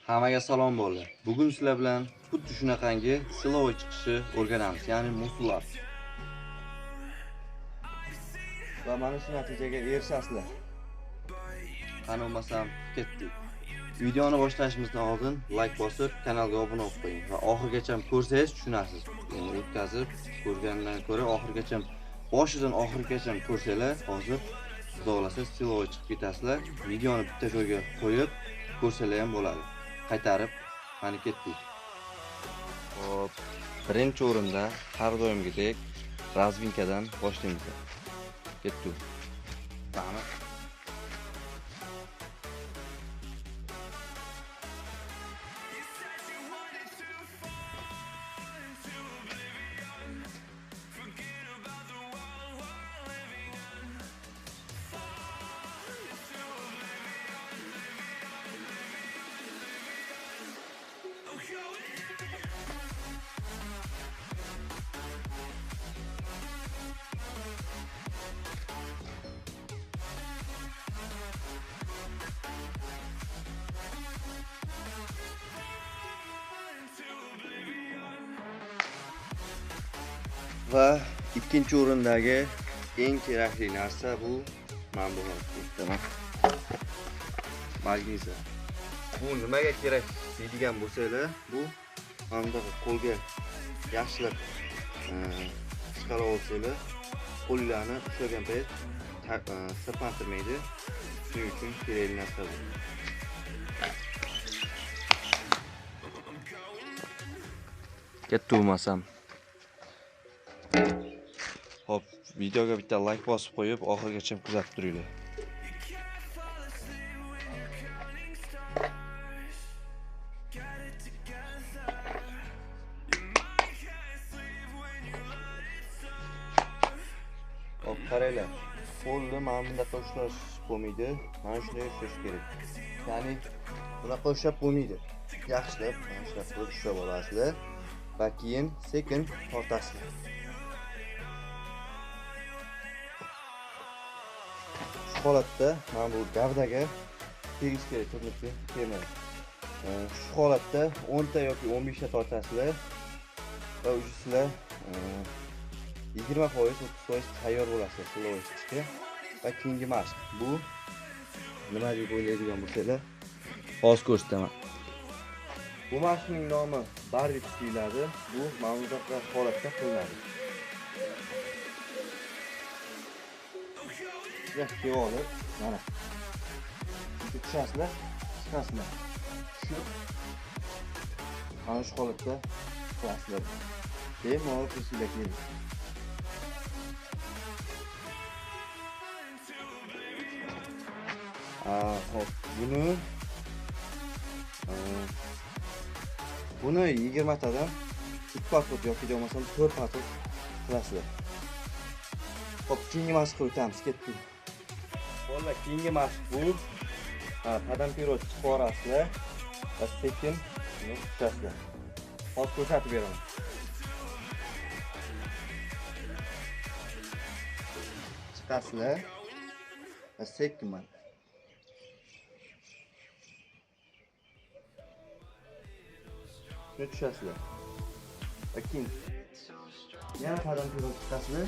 Hammaga salom bo'ldi. Bugun sizlar bilan xuddi shunaqangi silovый chiqishni o'rganamiz, ya'ni muscle up. Va mana shu natijaga erishasizlar. Qani bo'lmasam ketdik. Videoni boshlashimizdan oldin like bosib, kanalga obuna bo'lib qo'ying va oxirigacha ko'rsangiz tushunasiz. Ya'ni o'tkazib ko'rgandan ko'ra oxirigacha, boshidan oxirigacha ko'rsanglar, hozir xudo xolasa silovый chiqib ketasizlar. Videoni bitta joyga qo'yib ko'rsanglar ham bo'ladi. Qaytarib, qani ketdik. Xo'p, birinchi o'rinda har doimgidek razvinkadan boshlaymiz. Ketdik. Qani. Va ikkinchi o'rindagi eng kerakli narsa bu mana bu aytaman. Magniza. Bu nimaga kerak deydigan bo'lsanglar, bu mana bundaqa qo'lga yaxshilab chiqarib olsanglar, qo'llarni ushlagan payt sirpantirmaydi. Shuning uchun kerakli narsa bu. Ketdi bo'lmasam. Hop, videoga bitta like bosib qo'yib, oxirigacha kuzatib turinglar. Hop, qaranglar. Qo'lni mana bundaqa ushlash bo'lmaydi. Mana shunday ushlash kerak. Ya'ni bunaqa ushlab bo'lmaydi. Yaxshilab mana shunaqa qilib ushlab olasizlar va keyin sekin tortasizlar. Shu holatda mana bu gavdaga tegish kerak, turnikka tegmaydi. Shu holatda 10 ta yoki 15 ta tortasizlar va уже sizlar 20%, 30% tayyor bo'lasizlar silovый chiqishga. Va keyingi mashq bu nima deb o'ylaydigan bo'lsanglar, hozir ko'rsataman. Bu mashqning nomi barbips deyiladi. Bu mana bunaqa holatda qilinadi. Kelib olib, mana tushasizlar, chiqasizlar. Tushib mana shu holatda qilasizlar. Bemalol qilishinglar kerak. Xo'p, buni 20 tadan 3 paket yoki bo'lmasam 4 paket qilasizlar. Xo'p, keyingi mashqqa o'tamiz, ketdik. Bolalar, keyingi mashq bu qadam pirot chiqib borasizlar va sekin tushasizlar. Hozir ko'rsatib beraman. Chiqasizlar va sekin mana. Tushasizlar. Va keyin yana qadam pirot chiqasizlar.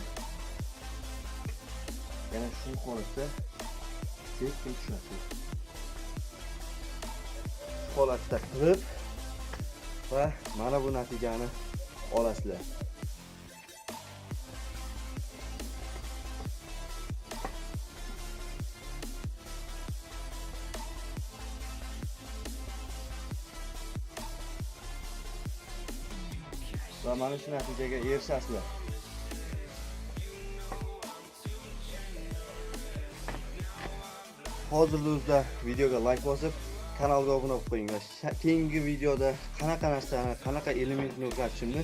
Yana shu holatda sekin tushasiz. Shu holatda qilib va mana bu natijani olasizlar. Va mana shu natijaga erishasizlar. Hozirda o'zida videoga like bosib, kanalga obuna bo'lib qo'ying va keyingi videoda qanaqa narsani, qanaqa elementni o'rgatishimni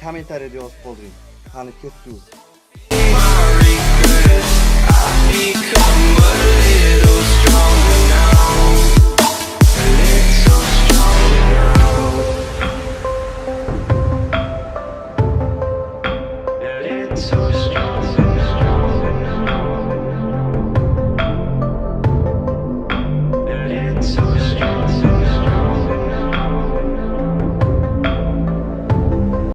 kommentariyada yozib qoldiring. Qani ketdik.